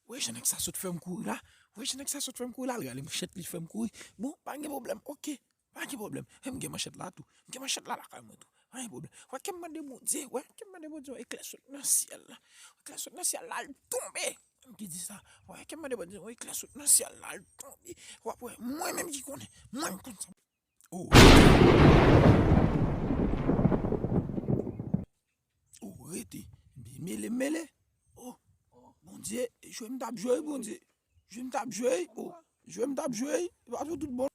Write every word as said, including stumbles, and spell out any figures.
Wè jan nèg sa sot fè m kouri la. Wè jan nèg sa sot fè m kouri la. L rale manchèt li fè m kouri. Bon, pa gen pwoblèm. Oke. Pa gen pwoblèm. E m gen manchèt la tou. M gen manchèt la lakay mwen tou. Pa gen pwoblèm. Wè ke m mande Bondye. Wè ke m mande Bondye. Yon eklè sot nan syèl la. Yon eklè sot nan syèl la. L tonbe. Ki di sa? Wè ke m mande Bondye. Yon eklè sot nan syèl la. L tonbe. W ap wè. Mwen menm ki konnen. Mwen m konn sa. Oh. Oh, rete. Mele, mele. Oh, Bondye, jwe m t ap jwe, Bondye. Jwe m t ap jwe, oh. Jwe m t ap jwe, pa pou tout bon.